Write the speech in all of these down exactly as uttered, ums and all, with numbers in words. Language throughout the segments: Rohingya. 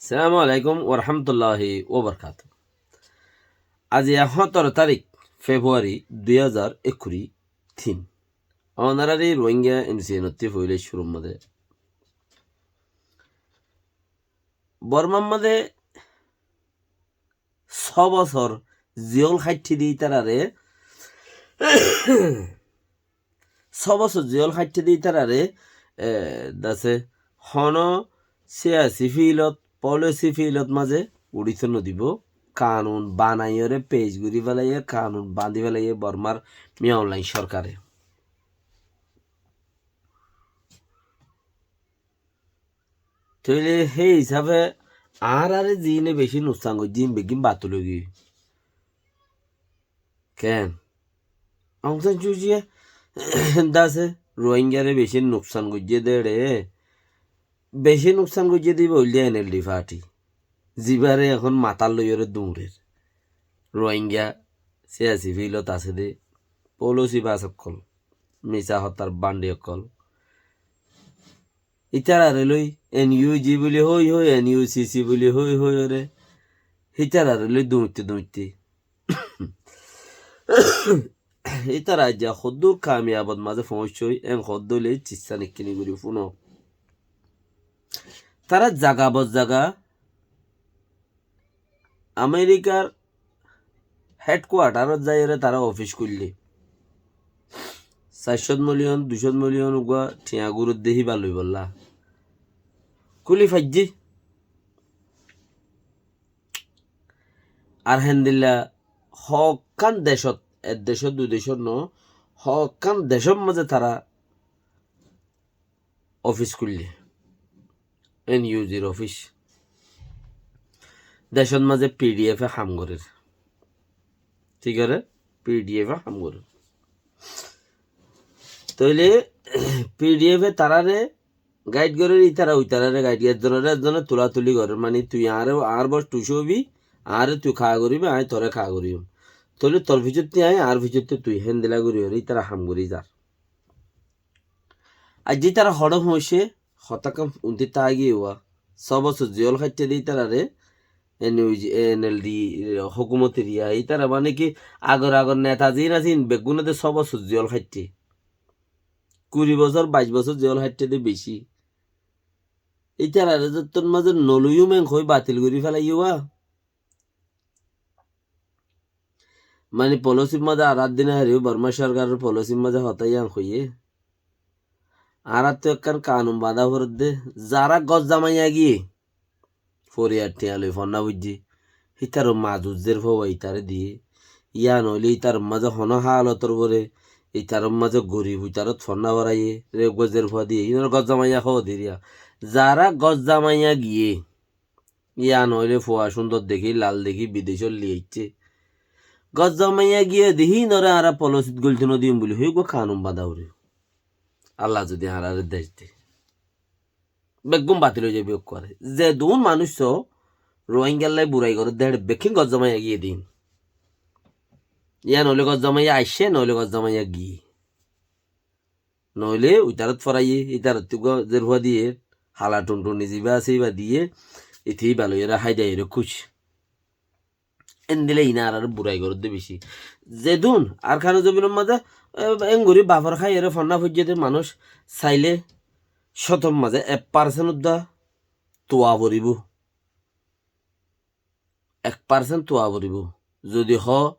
Assalamu alaikum warahmatulláhi wabarakátuhu. Aijja hóñtoro tarík Februari dui házar ekkuri tin. Ónoráre Rohingya M C N ottú foóila cúrur mazé. Bormar mazé só bosór ziyól háitte de ítararé, só bosór ziyól háitte de ítararé, e, dase honó siyasi fílot, polisi fílot mazé uçíto nodibó. Kanun banaiyóre pec gorí félaiye, kanun bañdí félaiye Bormar Min Aung Hlaing sorkare. Tóile hé hísafe añáráre ziíne bicí nuksan goijjé, iín beggín batil ói giyói. Keén? Aung San Suu Kyi dase Rohingyare bicí nuksan goijjé de re, bicí nuksan goijjé de íba óilde N L D party. Zibáre ehón matát loiyóre duñrer. Rohingya siyasi fílot asé de, polisi bas ókkol, misa hotár bandi ókkol. Ítararé loi N U G buli hoi hoi, N U C C buli hoi hoi ore, ítararé loi duñitte duñitte. Ítara aijja hoddúr kamiyabot mazé foóñiccé, en hoddúr loi cissa nikkini gorí fúno. Tará zaga bot zaga Amerikar hedkuatarot zaiyóre tará ofis kúille. Sair cót miliyon, dui cót miliyon uggúa thiañ gúrot de híba loibolla. Kúli faijjé. Ar héndilla hokkán decót, ek decót, dui decót no, hokkán decót mazé tará ofis kúille. N U G r ofis. Decót mazé P D F e ham gorér. Ki gorér? P D F e ham gorér. Tóile P D F e taráre gaid gorér, ítara uitarare gaid gorér, ekzonoré ekzone tulatuli gorér, mani tui añáre, añár bos tui sóbi, añáre tui kaa goríbi, añí toré kaa goríyum. Tóile tor fisotte añí, añár fisotte tui, héndilla gorí gorí ítara ham gorí zar. Aijja ítara hoçé foóñiccé, hotá kam unti tági uwa, só bosór ziyól háitte de ítararé, N U G, N L D hókumote diya, ítara mane ki agor agor neta ziín asé iín beggúne de só bosór ziyól háitte. Kuri bosór, baic bosór ziyól háitte de bicí. Ítararé zottón mazé noloiyúm en hoi batil gorí félaiye uwa. Mani polisir mazé añára dine haribo Borma sorkaror polisir mazé hotá yián hoiyé. Añárattú ekkán kanun bañdá foredde, zará gos zamaiya giyé foriyar thiañ loi fonná foijjé, hítaró mazur zerfua uwa ítare diyé. Yían óile ítaror mazé honó hálotor uore, ítaror mazé gorib uitarot fonná foraiyé, re uggúa zerfua diyé, hínoré gos zamaiya hoó diriya. Zará gos zamaiya giyé, yían óile fua cúndor dekí, lal dekí, bidecót loi aiccé. Gos zamaiya giyé de hínoré añára polisit goilto nodiyum buli hoi uggúa kanun bañdá foribó. Allah zodi añáráre dec de. Beggún batil ói zaibói ekkuare. Zedún manúic só Rohingyallái burai gorédde héçe bekkín gos zamaiya giyé de hín. Yían óile gos zamaiya aiccé, noóile gos zamaiya giyé. Noóile uitarot foraiyé, ítarattú uggúa zerfua diyé, hala thuntuni zibá asé íba diyé, ite íba loiyóre háidaiyóre kúc. Endilla iíne añáráre burai gorédde bicí. Zedún Arkanor zobinor mazé, e, engorí bafor háiyore fonná foijjé de manúic sailé cótor mazé ek parsent uddá tuwa foribó. Ek parsent tuwa foribó. Zodi hoó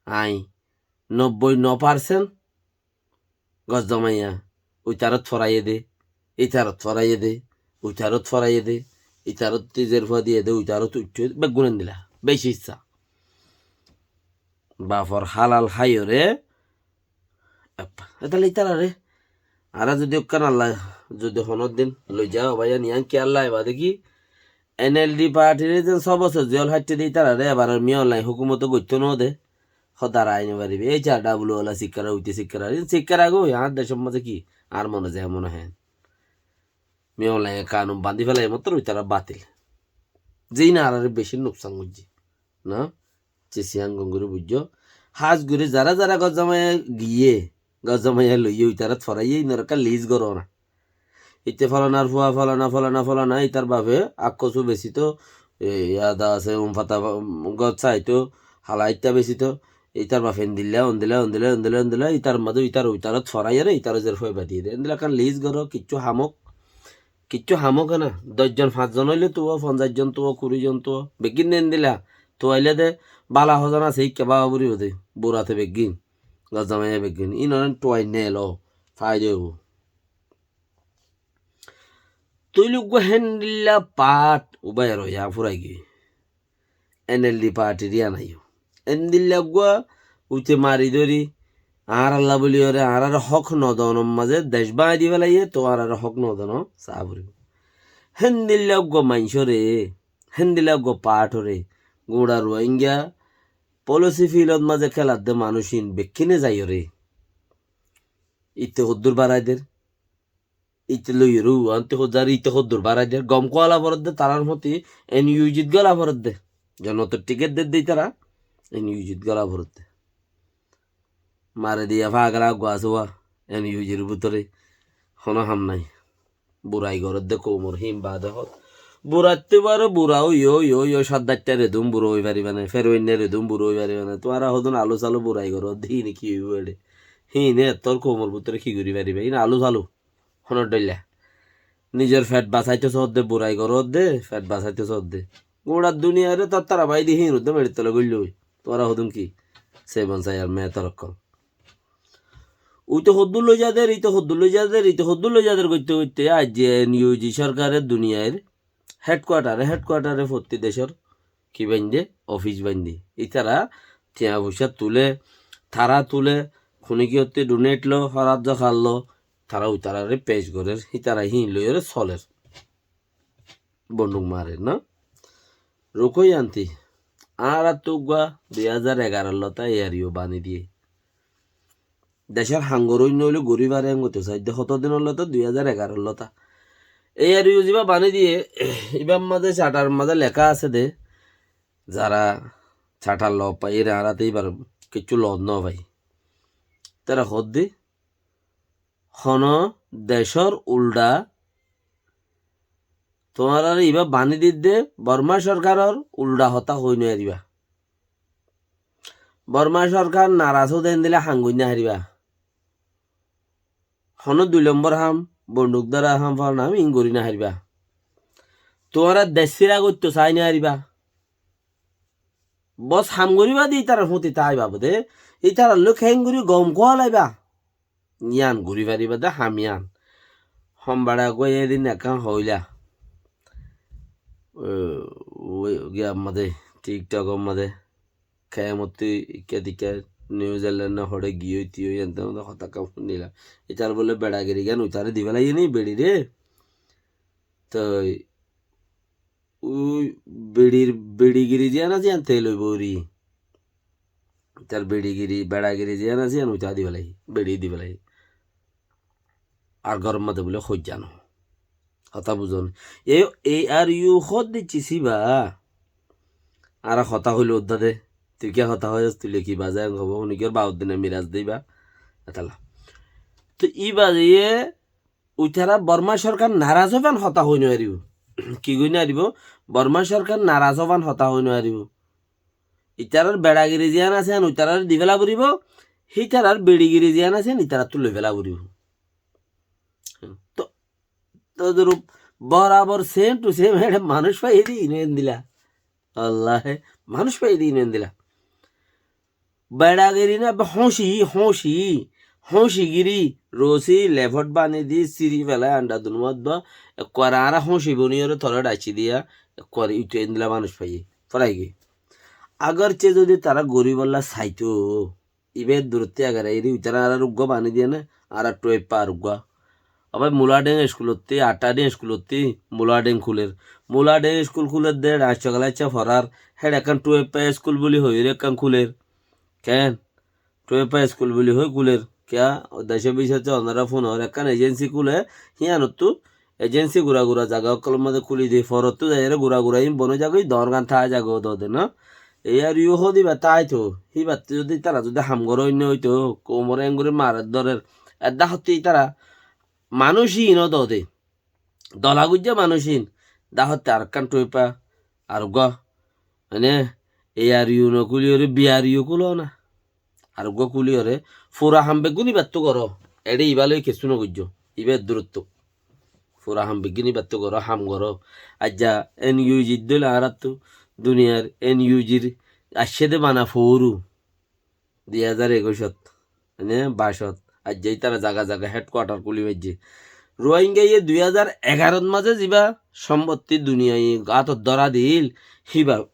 añí nobboi no parsent gos zamaiya, uitarot foraiyé de, ítarot foraiyé de, uitarot foraiyé de, ítarot zerfua diyé de, uitarot uiththé de, beggún endilla, beci issá. Bafor hálal háiyore, eppa, étale ítarare, añára zodi ekkán Allah zodi honóddin loiza, báiyain, yían ki Allah ebade ki, N L D partyre zen só bosór ziyól háitte de ítarare ebar Min Aung Hlaing hókumote goittó no de, Hódar aái no faribá. Ei H R W ola sikkar uite sikkar ar, sikkar agói, añár decór mazé ki, añár mone ze mone hoó. Min Aung Hlainge kanun bañdí félaiye mottor uitará batil. Zeine añáráre beci nuksan goijjé. Na? Cisiyan gom gorí buijjó. Hás gorí zará zará gos zamaiya giyé, gos zamaiya loiyé, uitarát foraiyé, inoré ekká lis goró na. Íte folanar fua, folana, folana, folana, ítar bafe akkosu besito, e, yada asé, um fata, um, gos saito, hala ítta besito, ítar bafe endilla, ondilla, ondilla, ondilla, ondilla, ítar mazé, ítar uitarot foraiyóre, ítar uzer fua badi de. Endilla kan lis goro, kiccú hamok, kiccú hamok na. Doc zon, fañs zon óile tuwa, fonzaic zon tuwa, kuri zon tuwa, beggín endilla. Tuwaile de, bala hozan asé, ikka baba buri bode, burate beggín, gos zamaiya beggín. Ín onen tuwai nelo, faide óibo. Tuile uggúa héndilla part ubai ero ya furai giyói. N L D party ri anaiyó. Héndilla uggúa uite mari dóri, añáralla buli ore, añárare hók nodonor mazé dec báñgi di félaiye, to añárare hók nodon sa foribo. Héndilla uggúa maincóre, héndilla uggúa part ore, guñça Ruáingga policy field ot mazé kéladde manúic ín bekkíne zaiyóre. Íte hoddúr barai der. Íte loiyóre uwante hozzar, íte hoddúr barai der. Gom kúala foredde, tarár foti N U G t góla foredde. Jonotor tiket dedde ítara, N U G t góla foredde. Mare diya fagala uggúa asé uwá, N U G r bútore hono ham nai. Burai goredde koumor hín baade hot. Burattú bare bura óiyo, óiyo, óiyo, saddaitta redún bura ói faribá né, feroinna redún bura ói faribá né. Tuáñra hodún alu salu burai goredde, híne ki óibo ere? Híne ettór koumor bútore ki gorí faribá? Híne alu salu. Honor dhoilla. Nizor fet basaito sodde, burai gorodde, fet basaito sodde. Gura duniyare tattara baidi hin udde merit tole goilloi. Tuára hodun ki? Sebon sayar metor okkol. Uite hoddun loi jader, ite hoddun loi jader, ite hoddun loi jader goitte goitte aijje N U G sorkare duniyair headquarter-e, headquarter-e fotti decor ki bainde? Office bainde. Itara tiañ foicá tule, tara tule, hone ki otte donate lo, horazzo hallo, tara utarare pec gorer, itara hin loiyore soler. Bonduk marer, na? Ruko yanti. Añárattu uggúa dui házar egaror lota A R U bani diye. Decor hangor óinno óile gorí fare, en goitto saidde hoto dinor lota, dui házar egaror lota. A R U ziba bani diye, ibar mazé charter mazé leká asé de, zara charter lo fai, ere añára te ibar kiccú lo no fai. Tara hodde, hono decor uldha tuáñrare iba bani didde, Borma sorkaror uldha hotá hoi no fariba. Borma sorkar naras óde endilla ham gorí no fariba. Hono dui lombor ham, bonduk dóra ham, falana ham, in gorí no fariba. Tuáñra dec sira goitto sai no fariba. Bos ham goríba de itarar fúti taiba bode, itarar loi keéngorí gom kúalaiba. Yián gorí faribá de ham yián. Hom beça goi edin ekkán hoóila. Ó, ó, giyar mazé, TikTok or mazé. Kemottú ikká dikká New Zealand na hoçé giyói tiyói ente mane hotá ekkán fúnnilam. Itar bóle beçagiri gán uitaré di félaiye ni beçire. Toi Ui beçir, beçigiri ziyán asé, yían te loibo uri. Tar beçigiri, beçagiri ziyán asé, yían uita di félai, beçi di félai. Ar góror mazé bóle hoijja no. Hotá buzón. E, A R U hoódde cisiba. Añára hotá hoile uddá de. Tui kiyá hotá hoiyós, tui le ki bazá, en hobo, unikor baut dine miras de iba. Etala. To iba de iye, uitara Borma sorkar naras óiban hotá hoi no faribó. Ki hoi no faribó? Borma sorkar naras óiban hotá hoi no faribó. Itarar beçagiri ziyán asé, yían uitarar di féla foribó. Hítarar beçigiri ziyán asé, yían itarattú loi féla foribó. To, to doruk borabor same to same, ere manúic faiyé de ine endilla. Allahe, manúic faiyé de ine endilla. Beçagiri na, hóñci, hóñci, hóñcigiri, rosi, lefot bani di, siri félai, anda dunumot ba, ekkuare añára hóñci boniyore tole dhaci diya, ekkuare itu endilla manúic faiyé. Forai gi. Agarce zodi tara goribolla saito, ibe durotti agare iri, uitara añárar uggwa bani diye na, añárar tueppa ar uggwa. Abar Muladeng iskulotti, Athading iskulotti Muladeng kuler. Muladeng iskul kuler de, Rañcogala icca forar, héçe ekkán tueppa iskul buli hoiyóre ekkán kuler. Ken? Tueppa iskul buli hoi kuler. Kiyá? Decor bicóre onora funor ekkán ejensi kule, híyanottú ejensi gura gura zaga ókkolor mazé kuli de, forottú zaiyóre gura gura ín bono zagói, doñr gán tái zagói dode no? Ei ar iu hodiba tái to, híbattú zodi tara zodi ham goró óinne óito, koumore engori marer dórer, edda hottí tara manúic ín ó dode. dola goijjé manúic ín, dahótte arekkán tuipa, areggúa, mane, A R U no kúliyóre B R U kúlo na. Areggúa kúliyóre fura ham beggún íbattú goró. Eçé ibá loi kessú no goijjó. Ibá eddúrottu. Fura ham beggín íbattú goró, ham goró. Aijja N U G dóilla añáráttu duniyar N U G aiccé dé bana foóru. Dui házar ekuicot, mane baicot. Aijja ítara zaga zaga headquarter kúli faijjé. Ruáingaye dui házar egarot mazé zibá sombottí duniyai átot dóra diíl, híba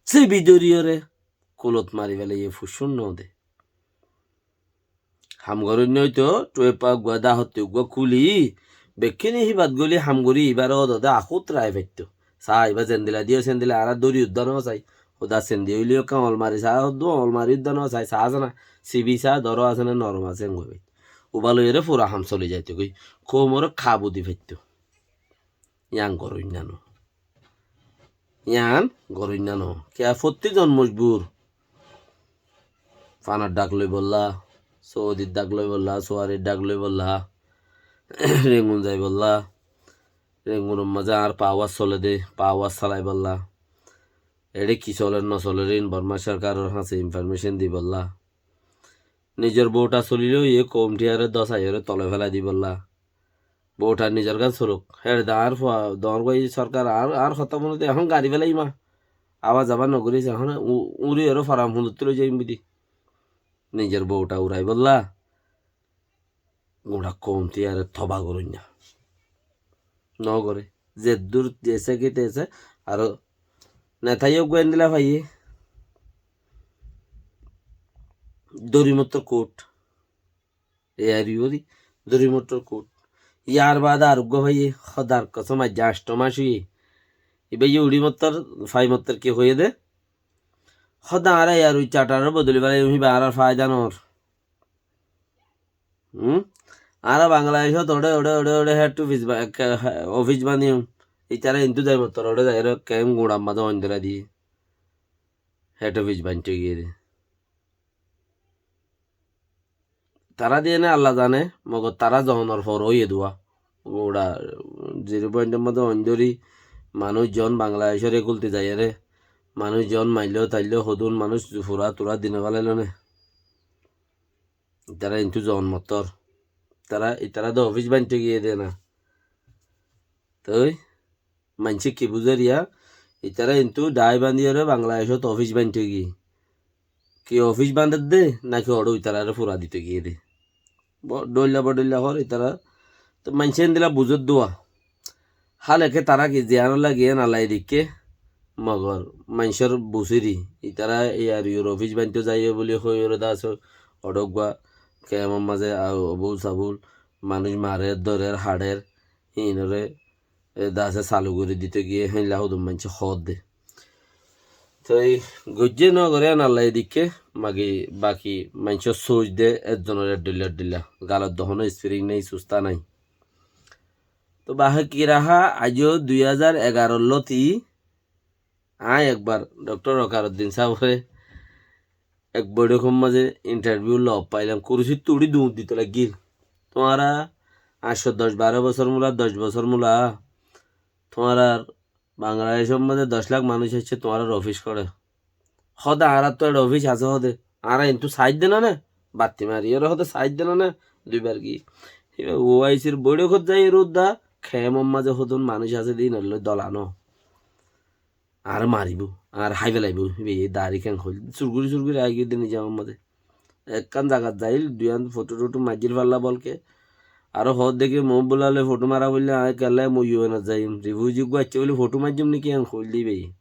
sibi dóriyóre kulot mari félaiye, fucún no de. Ham goróinna óito, tuepa uggúa, dahótti uggúa kúli, bekkíni híbat góli ham gorí ibáre ódode akút rai faittó. Saá, ibá zendila diyó sendila añára dóri uddá no sai. Húda sendi óileyo ekká oñl mari saá, húdu oñl mari uddá no sai, saá asé na, sibi saá, dóro asé na, norom asé, engua ibá. Uba loiyóre fura ham soli zaitogói. Koumoré kabu di faittó. Yián goróinna no. Yián goróinna no. Kiyá fottí zon mojbur. Fanar dhak loibolla, Soudir dhak loibolla, Suarir dhak loibolla, Rengun zaibolla. Rengunor mazé añár pawa sole dé, pawa salaibolla. Eçé ki soler no soler ín Borma sorkaror hañsé information dibolla. Nizor bouta solilé óiye koumtiyaré dosaiyóre tole félai dibolla. Bouta nizor gán soluk. Héçe de añár fua, doñr goi sorkar añár, añár hotá monot ehón gari félai ma. Abar zabar no goris, ehón u-, uñri ore faram hunduttú loi zaiyum bidi. Nizor bouta uraibolla. Gura koumtiyaré toba goróinna. No goré. Zeddúr jesé ki tesé, aró netaye uggúa endila faiyé. Dóri mottor kút. Yar yóri, dóri mottor kút. Yar baade ar uggúa faiyé, hódar kosóm aijja añcto mac óiye. Ibáye uçí mottor, fai mottor ki hoiyé dé? Hóda añára yar ui chartar bodoli félai, híba añárar faida no ór. Hum? Añára Bangladecót oçé, oçé, oçé, oçé head office ba-, ekka, he-, office baniyum. Itará intú zai mottor oçé zaiyóre ekka em guñçar mazé oindóra diyé. Head office bainto giyé dé. Tará diyé né Allah zane, mogor tará zonor for óiye duwa. Guñça zero pointor mazé oindóri manúic zon Bangladecóre gúlti zaiyóre, manúic zon mailló tailló hodún manúic fura tura dine felailó né. Itará intú zon mottor. Tará, itará dé office bainto giyé dé na. Toi, maincé ki buzér yá? Itará intú dhai bandiyóre Bangladecót office bainto giyé. Ki office bandér dé, naki oçé itarare fura dito giyé dé? Bo-, dhoilla bo dhoilla hoór itará. Toi maincé endila buzér duwa. Háleke tará ki ziyanolla giyé nalai dikké, mogor maincór busíri, itará yar yur office bainto zaiyé buli hoiyóre dé asé, oçé uggúa kemor mazé a-, abul sabul, manúic marer, dórer, haçer, híinore, e, dé asé salu gorí dito giyé, héinla hodún maincé hoódde. Toi goijjé no goré yían Allaye dikké, magi baki maincór sóoc dé, ezzonor eddhóilla eddhóilla. Galot dé honó spring nái, sustá nái. Toi bahé ki raha, aijjó dui házar egaror lóti aññí ekbar Doktor Wakaruddin sábore ek boiçókor mazé interview loot failam, kurusíttú uçí duñr dito laiggíl. Tuáñra añctó doc baró bosór múla, doc bosór múla, tuáñrar Bangladecór mazé doc lak manúic aiccé tuáñrar ofis goré. Hóde añáráttu eçé ofis asé hóde. Añára entú saáidde no né? Batti mariyóre hóde saáidde no né? Duibar ki? Híba O I C r boiçókot zaiyóre uddá kemor mazé hodún manúic asé dé ínollói dola no. Añáre maribóu, añáre hái felaibóu, híba ye dari keng hoil. Surguri surguri aigiyé dé nizamor mazé. Ekkán zagat zail, duiyán foto-toto maijjíl falla bólke. Aró hoódde ki, moóbulale foto mara foille, aññí kiyólla mui U N ot zaiyum. Rifuji uggúa aiccé bóli foto maijjum né ki, en hoil dé íbaye.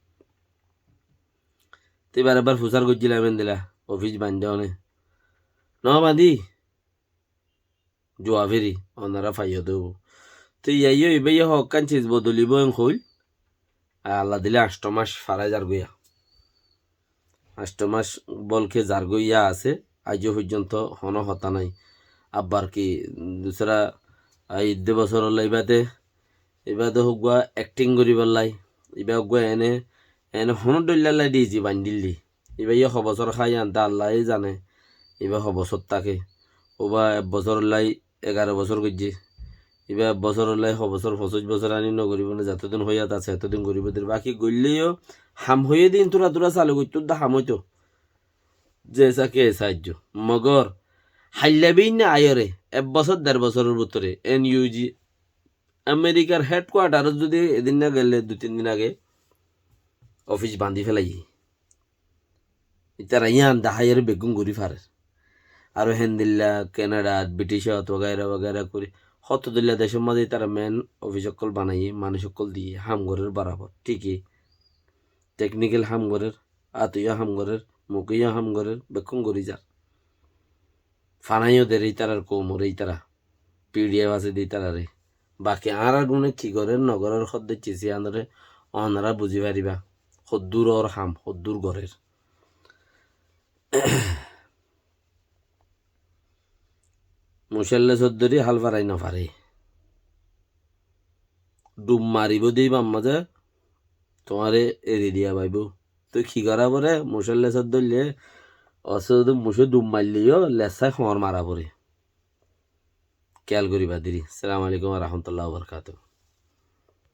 Te íbar ebbar fusár goijjílam endilla, ofis baindé one. No baindí? Juwa firi, onora faiyó dé óibou. Te iyá yó, íbaye hoókkán ciz bodolibóu en hoil. Ar Allah dile añctó mac farai zargói yá. Añctó mac bólke zargói yá asé, aijjó foijjonto honó hotá nái. Abbar ki dusra, ai, eddé bosórolla íbade, íbade uggúa ekting goríbollái, íba uggúa ene, ene honó dhoillallái D G baindíl dé. Íbaye ho bosór hái ante Allaye zane, íba ho bosór táke. Óba ek bosórollái egaró bosór goijjé. Ibá ek bosór óile ho bosór, foñsíc bosór aní nogoríbo né, zetodin hoiyat asé, etodin goríbo dé. Baki goillé yó ham hoiyé dé íntura tura salu goittó dé ham óito. Ze sáke e saáijjo. Mogor, hailla bínna aiyóre, ek bosór, der bosóror bútore, N U G, Amerikar headquarterot zodi edin na gele, dui tin din age, ofis bañdí felaiyé. Ítara yián daháiyore beggún gorí farer. Aró héndilla Kanadat, Briticot wagaira wagaira gorí, hoto dilla decor mazé ítara men ofis ókkol banaiyé, manúic ókkol diyé, ham gorér borabor. Ki ki? Teknikal ham gorér, atoiyó ham gorér, mukeyó ham gorér, beggún gorí zar. Fanaiyó der ítarar koumore ítara. P D F asé dé ítarare. Baki añárar gune ki gorér nogorér hoddé ciz yíanoré onora buzí faribá. Hoddúr ór ham, hoddúr gorér. Mucór lesót dóri hál farai nofaré. Dub maribó dé íbar mazé tuáñre eri diya faibó. Toi ki gorá foré? Mucór lesót dóille, osé zodi mucé dub maille yó, lessái hoóñr mara foré. Kéyal goríba deri. Assalamu alaikum wa rahmatullahi wa barakatuhu.